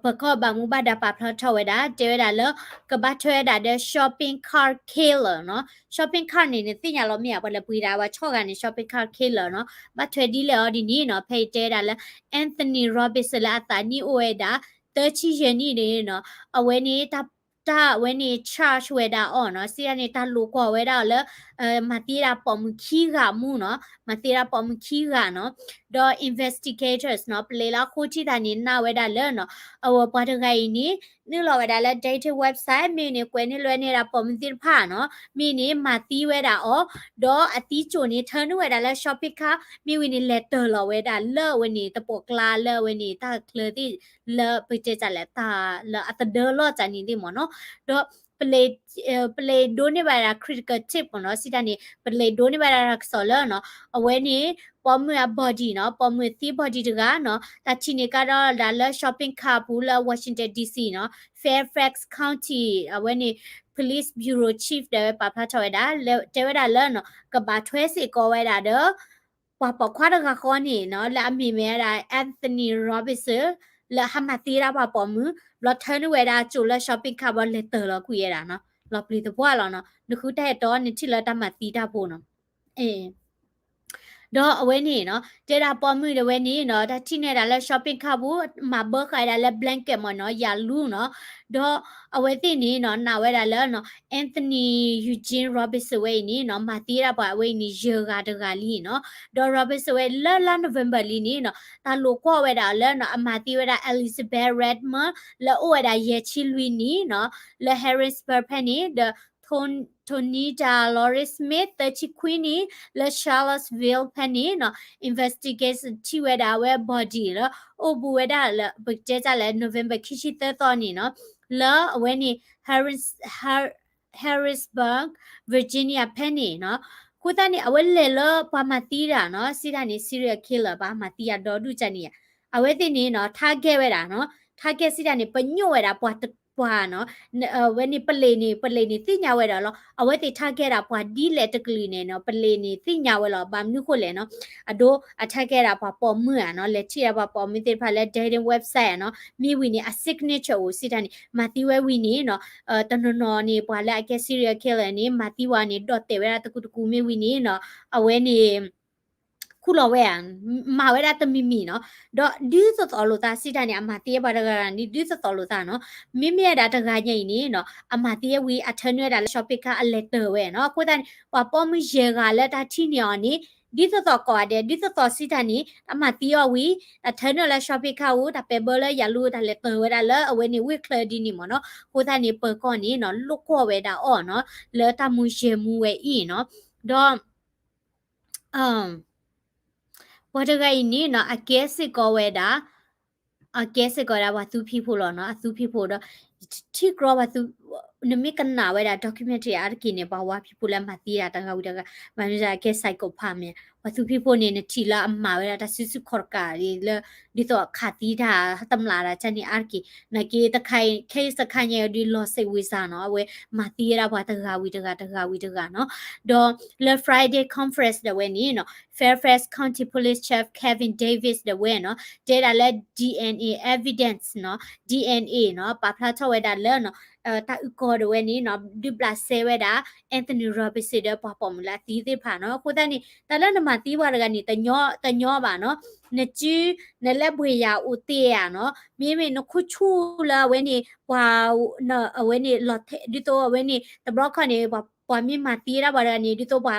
ပကီၢ်ဘၣ်မူဘၣ်ဒါပာ်ဖျါထီၣ်ဝဲဒၣ် တဲဝဲဒၣ်လၢ ကဘၣ်ထွဲဝဲဒၣ်ဒီး shopping cart killer နီၤ, shopping cart န့ၣ် နသ့ၣ်ညါလီၤမ့ၢ်ဧါ, ပှၤလဲၤပှ့ၤဒၣ်ဝဲဆီၣ်ဂၤန့ၣ် shopping cart killer နီၤ, ဘၣ်ထွဲဒ်လဲၣ်အီၤဒ်န့ၣ်နီၤ, ဖဲအံၤတဲဝဲဒၣ်လၢ Anthony Robinson လၢအသးနံၣ်အိၣ်ဝဲဒၣ် သၢဆံယဲၢ်နံၣ်န့ၣ်နီၤ, အဝဲန့ၣ် တၢ်အဝဲန့ၣ် charge ဝဲဒၣ်အီၤနီၤ, စံးတၢ်န့ၣ် တၢ်လိာ်ကွီၢ်ဝဲဒၣ်အီၤလၢ မၤသံဝဲဒၣ်ပိာ်မုၣ်ခံဂၤမူနီၤ, မၤသံဝဲဒၣ်ပိာ်မုၣ်ခံဂၤနီၤ, ဒီး investigators နီၤ ပလံးလၢအဃိထံၣ်တၢ်န့ၣ် နာ်ဝဲဒၣ်လၢနီၤ အဝဲပှၤတဂၤအံၤန့ၣ် နုာ်လီၤဝဲဒၣ်လၢ dating website မ့ၢ်န့ၣ် ကွဲးန့ၢ်လွဲန့ၢ်ဒၣ်ပိာ်မုၣ်သ့ၣ်တဖၣ်နီၤ, မ့ၢ်န့ၣ် မၤသံဝဲဒၣ်အီၤ, ဒီးအသံကၠိၣ်န့ၣ် ထၢနုာ်ဝဲဒၣ်လၢ shopping cart မ့ၢ်ဝံၤန့ၣ် လဲၤတၢၢ်လီၤဝဲဒၣ်လၢအဝဲန့ၣ် သပှၢ်ကျါလၢအဝဲန့ၣ် တၢ်ချၢသ့ၣ် လၢပတဲတၢ်လဲၣ် တၢ်လၢအသဒၢလီၤတၢ်န့ၣ်သ့ၣ်မ့ၢ်နီၤ, ဒီး ပလံး ပလံးဒိးန့ၢ်ဘၣ်ဒၣ် critical tip မ့ၢ်နီၤ, စံးတၢ်န့ၣ် ပလံးဒိးန့ၢ်ဘၣ်ဒၣ်တၢ်ကစီၣ်လၢနီၤ အဝဲန့ၣ် ပိာ်မုၣ်အ body နီၤ, ပိာ်မုၣ်သံ body တဂၤနီၤ, တၢ်ထံၣ်န့ၢ်ကဒီးဒၣ်လၢ shopping cart ပူၤလၢ Washington D C နီၤ, Fairfax County အဝဲန့ၣ် Police Bureau Chief ဒီးဝဲပာ်ဖျါထီၣ်ဝဲဒၣ် တဲဝဲဒၣ်လၢနီၤ ကဘၣ်ထွဲစ့ၢ်ကီးဝဲဒၣ်ဒီး ပှၤပိာ်ခွါတဂၤဃီန့ၣ်နီၤ လၢအမ့ၢ်ဝဲဒၣ် Anthony Robinson လၢဟးမၤသံဝဲဒၣ်ပှၤပိာ်မုၣ် ဘျီထၢနုာ်ဝဲဒၣ်ကၠိၣ်လၢ shopping cart ဘျီလဲၤတၢၢ်လီၤကွံာ်ဝဲဒၣ်နီၤ, လီၤပျံၤသပှၢ်လီၤနီၤ, နဃုတၢ်အဲၣ်တီ နထံၣ်လၢတၢ်မၤသံတၢ်ဖိနီၤ, ဒီးအဝဲန့ၣ်နီၤ တဲဒၣ်ပိာ်မုၣ်ဒၣ်ဝဲန့ၣ်နီၤ တၢ်ထံၣ်န့ၢ်ဒၣ်လၢ shopping cart ပူၤ မၤဘၢဃာ်ဒၣ်လၢ blanket မ့ၢ်နီၤ ယၤလူနီၤ, ဒီးအဝဲသ့ၣ်န့ၣ်နီၤ နာ်ဝဲဒၣ်လၢနီၤ Anthony Eugene Robinson ဝဲအံၤန့ၣ်နီၤ မၤသံဝဲဒၣ်ပှၤအဝဲအံၤန့ၣ် ယဲၢ်ဂၤတဂၤလံနီၤ, ဒီး Robinson ဝဲလၢလါ November လံန့ၣ်နီၤ တၢ်လိာ်ကွီၢ်ဝဲဒၣ်လၢနီၤ အမၤသံဝဲဒၣ် Elizabeth Redmond လၢအိၣ်ဝဲဒၣ်ယဲၢ်ဆံလွံၢ်နံၣ်နီၤ လၢ Harrisburg ဖဲန့ၣ် ဒီး Tony Dolores Smith သၢဆံခွံနံၣ် လၢ Charlottesville ဖဲန့ၣ်နီၤ investigators ထံၣ်ဝဲဒၣ်အဝဲ body လၢ အိၣ်ဘူးဝဲဒၣ်လၢ ပကတဲတၢ်လၢ November ခံဆံသၢသီန့ၣ်နီၤ လၢအဝဲန့ၣ် Harris Harrisburg Virginia ဖဲန့ၣ်နီၤ, အဃိသတးန့ၣ် အဝဲလဲၤလၢပှၤမၤသံတၢ်နီၤ စံးတၢ်န့ၣ် serial killer ပှၤမၤသံယၤဒီဒူၣ်ကန့ၣ်ယါ, အဝဲသ့ၣ်န့ၣ်နီၤ target ဝဲဒၣ်နီၤ target စံးတၢ်န့ၣ် ပညိၣ်ဝဲဒၣ်ပှၤ ပှၤနီၤ, အဝဲန့ၣ် ပလံးန့ၣ် ပလံးန့ၣ်သ့ၣ်ညါဝဲဒၣ်လီၤ. အဝဲသ့ၣ် target ဒၣ်ပှၤဒ်လဲၣ်တကလုာ်န့ၣ်နီၤ ပလံးန့ၣ်သ့ၣ်ညါဝဲလီၤ. ဘၣ်မနုၤဃိလဲၣ်နီၤ, အဒိ အ target ဒၣ်ပှၤပိာ်မုၣ်ဧါနီၤ, လဲၤထံၣ်ဒၣ်ပှၤပိာ်မုၣ်သ့ၣ်တဖၣ်လၢ dating website ဧါနီၤ, မ့ၢ်ဝံၤန့ၣ် အ signature အိၣ်စံးတၢ်န့ၣ် မၤသံဝဲဝံၤန့ၣ်နီၤ, တနီၤနီၤန့ၣ် ပှၤလၢအကဲ serial killer န့ၣ် မၤသံဝဲန့ၣ် ဒီၣ်တဲာ်ဝဲဒၣ်တကူတကူမ့ၢ်ဝံၤန့ၣ်နီၤ, အဝဲန့ၣ် ခူၣ်လီၤဝဲဧါ, မၤဝဲဒၣ်တမံၤမံၤနီၤ, ဒီးဒုးသသိးလိာ်သးစံးတၢ်န့ၣ် အမၤသံပှၤတဂၤဂၤန့ၣ် ဒုးသသိးလိာ်သးနီၤ, မ့မ့ၢ်ဝဲဒၣ်တဂၤညါအံၤန့ၣ်နီၤ အမၤသံဝဲဝံၤ အထၢနုာ်ဝဲဒၣ်လၢ shopping cart အလဲၤတၢၤဝဲနီၤ, အဃိသတးန့ၣ် ပှၤပိာ်မုၣ်ယဲၢ်ဂၤလၢတၢ်ထံၣ်န့ၢ်အီၤန့ၣ် ဒုးသသိးကိးဂၤဒဲး, ဒုးသသိးစံးတၢ်န့ၣ် တၢ်မၤသံအီၤဝံၤ တၢ်ထၢနုာ်လၢ shopping cart အူ တၢ်ပဲာ်ဘၢလၢယၤလူ တၢ်လဲၤတၢၤဝဲဒၣ်လၢအဝဲန့ၣ် ဝ့ၢ်ချၢဒ်န့ၣ်မ့ၢ်နီၤ, အဃိသတးန့ၣ် ပၢၤကီၢ်န့ၣ်နီၤ လိၣ်ကွီၢ်ဝဲဒၣ်အီၤနီၤ လၢတၢ်မူယဲၢ်မူဝဲအံၤနီၤ, ဒီး ပှၤတဂၤအံၤန့ၣ်နီၤ အကဲစ့ၢ်ကီးဝဲဒၣ်, အကဲစ့ၢ်ကီးဝဲဒၣ်ပှၤသူဖံးဖိလီၤနီၤ, အသူဖံးဖိဒီး ထံၣ်ကြီပှၤသူ, နမ့ၢ်ကနၣ်ဝဲဒၣ် documentary အါတက့ၢ်န့ၣ် ပှၤဝါဖံးဖိလၢအမၤသံဒၣ်တဂၤဝံၤတဂၤ, မ့ၢ်အကဲ psychopath မ့ၢ်, ပှၤသူဖံးဖိန့ၣ် နထံၣ်လၢအမၤဝဲဒၣ်တၢ်စုဆူၣ်ခီၣ်တကးလၢ ဒ်သိးခးသံတၢ် တမျးတၢ်ကန့ၣ်အါတက့ၢ်, နာ်က့ တခါ case တခါညါအံၤဒ် လီၤစိတ်ဝင်စား နီၤ, အဝဲမၤသံဝဲဒၣ်ပှၤတဂၤဝံၤတဂၤ တဂၤဝံၤတဂၤနီၤ, ဒီးလၢ Friday conference ဒၣ်ဝဲန့ၣ်နီၤ Fairfax County Police Chief Kevin Davis ဒၣ်ဝဲနီၤ တဲဒၣ်လၢ DNA evidence နီၤ, DNA နီၤ ပာ်ဖျါထီၣ်ဝဲဒၣ်လၢနီၤ တၢ်အုၣ်ကီၤဒၣ်ဝဲန့ၣ်နီၤ ဒုးဘျးစဲဝဲဒၣ် Anthony Robinson ဒီးပှၤပိာ်မုၣ်လၢအသံသ့ၣ်တဖၣ်နီၤ, အဃိသတးန့ၣ် တၢ်လၢနမၤသံပှၤတဂၤန့ၣ် တညီဘၣ်နီၤ, နစု နလဲဘှ့ၣ်ယၤအိၣ်တ့ၢ်ဧါနီၤ, မ့မ့ၢ်နခိၣ်ဆူၣ်လၢအဝဲန့ၣ် ပှၤ အဝဲန့ၣ်လီၤထဲ ဒ်သိးအဝဲန့ၣ် တဘျီခီန့ၣ် ပှၤမ့ၢ်မၤသံဝဲဒၣ်ပှၤတဂၤန့ၣ် ဒ်သိးပှၤ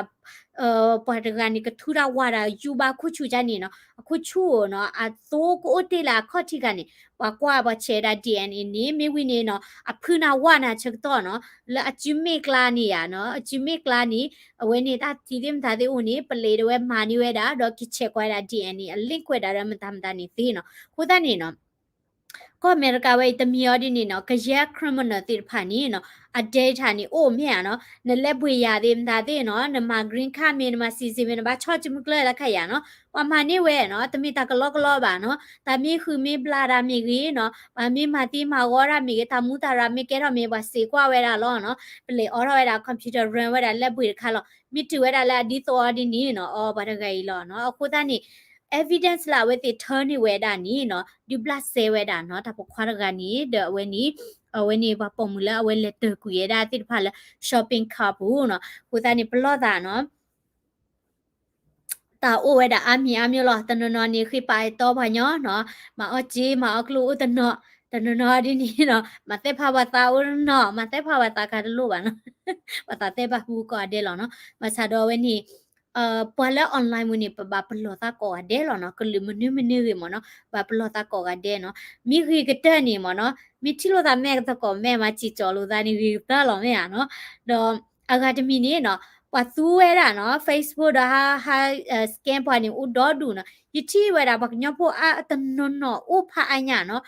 ပှၤတဂၤန့ၣ် ကထူတၢ်ဝါတၢ်ယူဘၣ်ခိၣ်ဆူၣ်ကန့ၣ်နီၤ, အခိၣ်ဆူၣ်နီၤ အသိကအိၣ်တ့ၢ်လၢအခီၣ်ထံးဂၤန့ၣ် ပှၤကွၢ်ပှၤဆဲးဝဲဒၣ် DNA န့ၣ် မ့ၢ်ဝံၤန့ၣ်နီၤ အဖုနၤဝါနၤဆၢကတီၢ်နီၤ လၢအစုမ့ၢ်ကျါန့ၣ်ဧါနီၤ, အစုမ့ၢ်ကျါန့ၣ် အဝဲန့ၣ်တၢ်သံသ့ၣ်မတၤသ့ၣ်အိၣ်န့ၣ် ပလံးဒၣ်ဝဲမၤန့ၢ်ဝဲဒၣ် ဒီးကဆဲးကွၢ်ဝဲဒၣ် DNA အလ့ၣ်ကွဲးဒၣ်ဒီးမတၤမတၤန့ၣ်သ့နီၤ, အဃိသတးန့ၣ်နီၤ ကီၢ်အမဲရကၤဝဲအံၤတမံၤအီၤဒ်န့ၣ်နီၤ ကယဲၢ် criminal သ့ၣ်တဖၣ်န့ၣ်နီၤ အ data န့ၣ်အိၣ်မ့ၢ်ဧါနီၤ, နလဲဘှ့ၣ်ယၤသ့ၣ်မတၤသ့ၣ်နီၤ နမၤ green card မ့ၢ် နမၤ citizen မ့ၢ် နဘၣ်ဆီၣ်စုမုၢ်ကျၢၢ်လၢခါယၤနီၤ ပှၤမၤန့ၢ်ဝဲနီၤ တမ့ၢ်တၢ်ကလီကလီဘၣ်နီၤ, တၢ်မ့ၢ်ဃုာ်မ့ၢ်ဘျါတၢ်မ့ၢ်ဂ့ၤနီၤ ပှၤမ့ၢ်မၤသံမၤဂီၤတၢ်မ့ၢ်ဂ့ၤ တၢ်မူတၢ်ရၤမ့ၢ်ကဲထီၣ်မ့ၢ် ပှၤစံးကွၢ်ဝဲဒၣ်လီၤနီၤ, ပလံးအိးထီၣ်ဝဲဒၣ် computer run ဝဲဒၣ်လဲဘှ့ၣ်တခါလီၤ, မ့ၢ်တုၤဝဲဒၣ်လၢအဒ်သိးအီၤဒ်န့ၣ်နီၤ အီၤပှၤတဂၤအံၤလီၤနီၤ, အဃိသတးန့ၣ် evidence လၢအဝဲသ့ၣ်ထၢန့ၢ်ဝဲဒၣ်န့ၣ်နီၤ ဒုးဘျးစဲဝဲဒၣ်နီၤ တၢ်ပိာ်ခွါတဂၤန့ၣ် ဒီးအဝဲန့ၣ် အဝဲန့ၣ်ပှၤပိာ်မုၣ်လၢအဝဲလဲၤတၢၤကွံာ်ဝဲဒၣ်သ့ၣ်တဖၣ်လၢ shopping cart ပူၤနီၤ, အဃိသတးန့ၣ် ပလီၢ်သးနီၤ တၢ်အိၣ်ဝဲဒၣ်အါမံၤအါမံၤလီၤ, တနီၤနီၤန့ၣ် ဃ့ပာ်အဲၣ်တီပှၤညီနီၤ, မၤအီၣ်စ့ မၤအီၣ်ကျိၣ်အိၣ်တနီၤ, တနီၤနီၤဒ်န့ၣ်နီၤ မၤသ့ၣ်ဖးပှၤသးအိၣ်တနီၤ, မၤသ့ၣ်ဖးပှၤသးခါတလိၣ်ဘၣ်နီၤ, ပှၤသးသ့ၣ်ဖးပူၤကိးဂၤဒဲးလီၤနီၤ, ဘၣ်ဆၣ်ဒီးအဝဲန့ၣ် ပှၤလၢ online ပူၤန့ၣ် ပဘၣ်ပလီၢ်သးကိးဂၤဒဲးလီၤနီၤ, ကလုာ်မနုၤမနုၤဂ့ၤမ့ၢ်နီၤ, ဘၣ်ပလီၢ်သးကိးဂၤဒဲးနီၤ, မ့ၢ်ဂ့ၤကတၢၢ်န့ၣ်မ့ၢ်နီၤ, မ့ၢ်ထံၣ်လိာ်သးမဲာ်ကသကိးမဲာ်မၤစံၣ်ကၠီလိာ်သးန့ၣ် ဂ့ၤကတၢၢ်လီၤမ့ၢ်ဧါနီၤ, ဒီးအဂၤတမံၤန့ၣ်နီၤ ပှၤသူဝဲဒၣ်နီၤ Facebook ဒီးဟး scam ပှၤန့ၣ် အိၣ်ဒီဒူၣ်နီၤ, ယထံၣ်ဝဲဒၣ်ပှၤကညီဖိအါတနီၤနီၤအိၣ်ဖးအါညါနီၤ,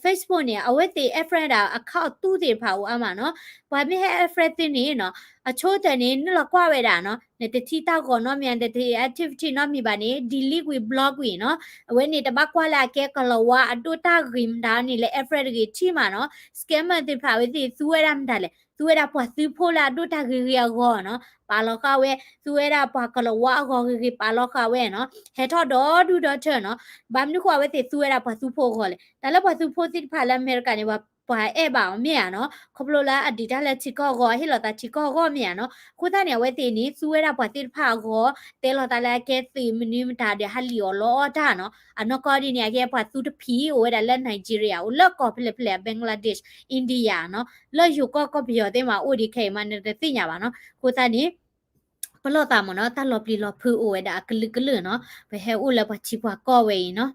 Facebook န့ၣ် အဝဲသ့ၣ် add friend ဒၣ် account အသူသ့ၣ်တဖၣ်အိၣ်အါမးနီၤ, ပှၤမ့ၢ်ဟဲ add friend သုန့ၣ်နီၤ အဆိကတၢၢ်န့ၣ် နုာ်လီၤကွၢ်ဝဲဒၣ်နီၤ, နတထံၣ်တၢ်ဂီၤနီတမံၤ နတထံၣ် activity နီတမံၤဘၣ်န့ၣ် delete ကွံာ် block ကွံာ်နီၤ, အဝဲန့ၣ်တဘၣ်ကွၢ်လၢအကဲကလၤဝါအဒိၣ်တၢ်ဂ့ၤမတၤန့ၣ်လၢ add friend တဂ့ၤ ထံၣ်မးနီၤ, scammer သ့ၣ်တဖၣ် အဝဲသ့ၣ်သူဝဲဒၣ်မတၤလဲၣ်, သူဝဲဒၣ်ပှၤသုးဖိလၢအဒိၣ်တၢ်ဂ့ၤဂ့ၤအဂီၢ်နီၤ, ပာ်လီၤဃာ်ဝဲ, သူဝဲဒၣ်ပှၤကလၤဝါအဂီၢ်ဂ့ၤဂ့ၤ ပာ်လီၤဃာ်ဝဲနီၤ, ဟဲထီၣ်ဒီဒူၣ်ဒီထၢနီၤ, ဘၣ်မနုၤဃိအဝဲသ့ၣ်သူဝဲဒၣ်ပှၤသုးဖိအဂီၢ်လဲၣ်, တၢ်လၢပှၤသုးဖိသ့ၣ်တဖၣ်လၢအမဲရကၤန့ၣ် ပှၤအဲၣ်ဘၣ်အီၤမ့ၢ်ဧါနီၤ, ခီဖျိလၢအဒုးတၢ်လၢထံကီၢ်အဂီၢ် ဟ့ၣ်လီၤသးထံကီၢ်အဂီၢ်မ့ၢ်ဧါနီၤ, အဃိသတးန့ၣ် အဝဲသ့ၣ်န့ၣ် သူဝဲဒၣ်ပှၤသ့ၣ်တဖၣ်အဂီၢ် တဲလီၤသးလၢအကဲသုးမနုၤမတၤဒီး ဟးလံၣ်အီၤလီအီၣ်တၢ်နီၤ, အနီၢ်ကီၢ်ဒ်န့ၣ် အကဲပှၤသူတဖုအိၣ်ဝဲဒၣ်လၢ Nigeria အိၣ်လၢကီၢ်ဖဲလဲၣ်ဖဲလဲၣ် Bangladesh, India နီၤ, လၢယိၤကီၢ်ကီၢ်ပယီၤသ့ၣ်မးအိၣ်ဒံးခဲအံၤမး နတသ့ၣ်ညါဘၣ်နီၤ, အဃိသတးန့ၣ် ပလီၢ်သးမ့ၢ်နီၤ တၢ်လီၤပျံၤလီၤဖုးအိၣ်ဝဲဒၣ်အကလုာ်ကလုာ်နီၤ, ပဟဲအိၣ်လၢပှၤထံပှၤကီၢ်ဝဲအံၤနီၤ,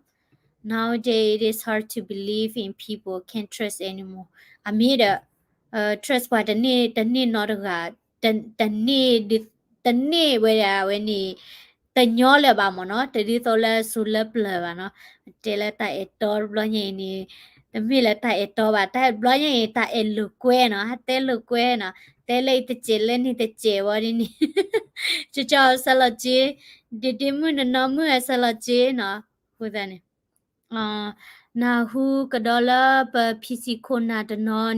Nowadays it is hard to believe in people, can't trust anymore, အမ့ၢ်ဒီး trust ပှၤတန့ၢ်တန့ၢ်နီတဂၤ, တန့ၢ် တန့ၢ်ဝဲဒၣ်ဝဲန့ၣ် တညီလၢၤဘၣ်မ့ၢ်နီၤ, တဒ်သိးလၢစိၤလၢပျၢၤဘၣ်နီၤ, တဲလၢတၢ်အဲၣ်တီတဘျီညါအံၤန့ၣ်, တမ့ၢ်လၢတၢ်အဲၣ်တီဘၣ်, တၢ်ဘျီညါအံၤ တၢ်အဲၣ်လိာ်ကွဲနီၤ, ဟဲတဲလိာ်ကွဲနီၤ, တဲလၢအံၤတစဲးလၢန့ၣ်တစဲးဝဲဒ်န့ၣ်, ကၠီကၠီဆၢလီၤက့, ဒ့ဒ့မုၣ်နနီၢ်မုၣ်အဆၢလီၤက့နီၤ, အဃိသတးန့ၣ် နၢ်ဟူကဒီးလၢပ PC ခိၣ်နၢ်တနီၤ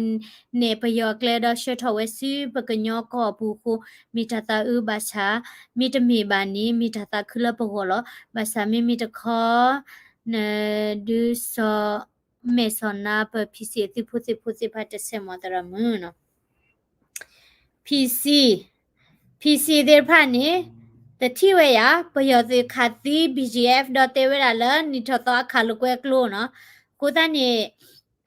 န့ၣ် ပယီၤကျဲဒီးဆှၢထီၣ်ဝဲဆူပကညီကီၢ်ပူၤအဃိ မ့ၢ်တၢ်သးအုးဘၣ်ဆၣ် မ့တမ့ၢ်ဘၣ်န့ၣ် မ့ၢ်တၢ်သးခုလၢပဂီၢ်လီၤ. ဘၣ်ဆၣ်မ့မ့ၢ်တခီ နဒုးစီၤမဲာ်စီၤနါပ PC အသုးဖိသံၣ်ဖိသ့ၣ်တဖၣ်တဆဲးမီၤသရၣ်မုၣ်နီၤ. PC, PC သ့ၣ်တဖၣ်န့ၣ် တထံၣ်ဝဲယၤ ပယီၤသုးခးသံ BGF ဒီးတဲဝဲဒၣ်လၢနံၣ်ထီၣ်သီအခးလိာ်ကွဲကျိနီၤ. အဃိသတးန့ၣ်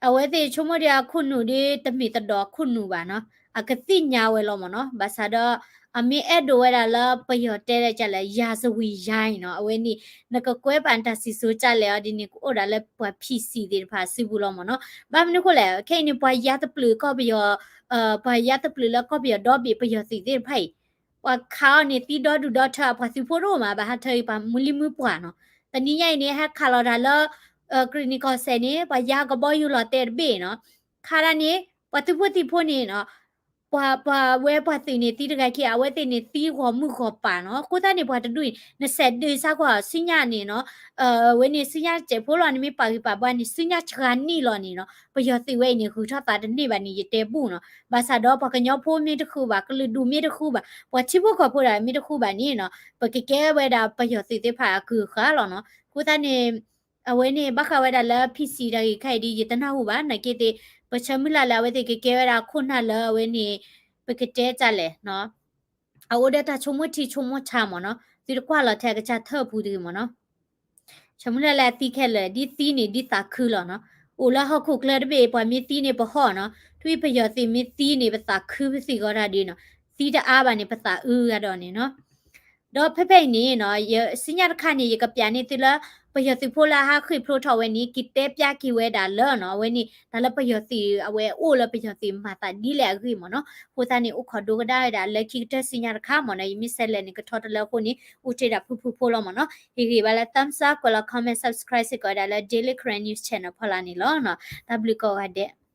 အဝဲသ့ၣ်ဆိကမိၣ်ဒီးအခိၣ်နူာ်ဒီးတမ့ၢ်တဒီးအခိၣ်နူာ်ဘၣ်နီၤ. အကသ့ၣ်ညါဝဲလီၤမ့ၢ်နီၤ. ဘၣ်ဆၣ်ဒီး အမ့ၢ်အဲၣ်ဒိးဝဲဒၣ်လၢပယီၤတဲဒ်လဲၣ် ယၤစဝံၤယၤအံၤနီၤ. အဝဲန့ၣ် နကကွဲးပာ်နတၢ်စံၣ်စိၤဒ်လဲၣ်အီၤဒ်န့ၣ် ကအိၣ်ဒၣ်လၢပှၤ PC သ့ၣ်တဖၣ်စုပူၤလီၤမ့ၢ်နီၤ. ဘၣ်မနုၤအဃိလဲၣ် ခဲအံၤန့ၣ် ပှၤယါတပျုာ်ကီၢ်ပယီၤ ပှၤယါတပျုာ်လၢကီၢ်ပယီၤဒီဘ့ၣ်ပယီၤသုးသ့ၣ်တဖၣ်အံၤ ပှၤခးအီၤန့ၣ်သံဒီဒူၣ်ဒီထၢ အပှၤသုးဖိတအိၣ်မး ဘၣ်ဟးထၢအံၤပှၤမုၢ်လံမုၢ်ပှၢ်နီၤ. တနံၤညါအံၤန့ၣ် ဟဲခးလီၤတၢ်လၢ ကရံၣ်နံၣ်ကီၢ်စဲၣ်န့ၣ် ပှၤယါကဘီယူၤလီၤတဲာ်တဘ့ၣ်နီၤ. ခးဒၣ်န့ၣ် ပှၤသုးဖိသံၣ်ဖိန့ၣ်နီၤ ပှၤ ပှၤဝဲပှၤသုးန့ၣ်သံတဂၤခံ အဝဲသ့ၣ်န့ၣ်သံဂီၢ်မုၢ်ဂီၢ်ပၢ်နီၤ. အဃိသတးန့ၣ် ပှၤတဒူၣ်အံၤ နဆဲးဒုးစါကွၢ်ဆူညါန့ၣ်နီၤ အဝဲန့ၣ်ဆူညါစဲးဖိလီၤန့ၣ် မ့ၢ်ပာ်ဂံၢ်ပာ်ဘါန့ၣ် ဆူညါစှၤနံၣ်လီၤန့ၣ်နီၤ ပယီၤသုးဝဲအံၤန့ၣ် ဂုၤထီၣ်သးတန့ၢ်ဘၣ်န့ၣ် ယတဲဘူၣ်နီၤ. ဘၣ်ဆၣ်ဒီးပှၤကညီဖိမ့ၢ်တဃုဘၣ် ကလုာ်ဒူၣ်မ့ၢ်တဃုဘၣ် ပှၤထံဖိကီၢ်ဖိဒၣ်မ့ၢ်တဃုဘၣ်န့ၣ်နီၤ ပကကဲဝဲဒၣ်ပယီၤသုးသ့ၣ်တဖၣ်အကုၢ်အဃၢ်လီၤနီၤ. အဃိသတးန့ၣ် အဝဲန့ၣ် ဘၣ်ဃးဝဲဒၣ်လၢ PC တၢ်ဂ့ၢ်ခါအံၤဒ် ယတနၢ်ဟူဘၣ် နာ်က့သ့ၣ် ပဆၢမုၢ်လၢ်လၢအဝဲသ့ၣ်ကကဲဝဲဒၣ်ခိၣ်နၢ်လၢအဝဲန့ၣ် ပကတဲဒ်လဲၣ်နီၤ အအိၣ်ဒီးတၢ်ဆိကမိၣ်ထံဆိကမိၣ်ဆးမ့ၢ်နီၤ သုတကွၢ်လီၤထဲအကစၢ်ထၢၣ်ပူၤတဂ့ၤမ့ၢ်နီၤ. ဆၢမုၢ်လၢ်လၢအသံခဲလၢာ် ဒ်သံန့ၣ်ဒ်သးခုလီၤနီၤ. အိၣ်လၢဟီၣ်ခိၣ်ချၢတဘ့ၣ် ပှၤမ့ၢ်သံန့ၣ်ပဟီၣ်နီၤ. ထွံၣ်ပယီၤသုးမ့ၢ်သံန့ၣ် ပသးခုပသံၣ်ဂီၤတၢ်ဒ်နီၤ. သံတအါဘၣ်န့ၣ် ပသးအုးဂၤဒီးန့ၣ်နီၤ. ဒီးဖဲဖဲအံၤန့ၣ်နီၤ ယ ဆူညါတခါန့ၣ် ယကပျးန့ၢ်သုလၢ ပယီၤသုးဖိလၢအဟးဃ့ၢ်ဖျိးထီၣ်ဝဲန့ၣ် ကတဲပျးက့ၤဝဲဒၣ်လၢနီၤ အဝဲန့ၣ် တၢ်လၢပယီၤသုး အဝဲအိၣ်လၢပယီၤသုးမၤသးဒ်လဲၣ်အဂ့ၢ်မ့ၢ်နီၤ. အဃိသတးန့ၣ် အိၣ်ခိးဒိကဒါဝဲဒၣ်လၢခံကတၢၢ်ဆူညါတခါမ့ၢ်နီၤ. ယမ့ၢ်ဆဲးလဲၣ်န့ၣ် ကထီတလၢအဃိန့ၣ် အိၣ်တ့ၢ်ဒၣ်ဖုၣ်ဖုၣ်ဖိလီၤမ့ၢ်နီၤ. ဟ့ၣ်ဂံၢ်ဘါလၢ thumbs up ကွဲးလီၤ comment subscribe စ့ၢ်ကီးဝဲဒၣ်လၢ Daily Karen News Channel ဖီလာ်န့ၣ်လီၤ. တၢ်ဘျုးကိးဂၤဒဲး.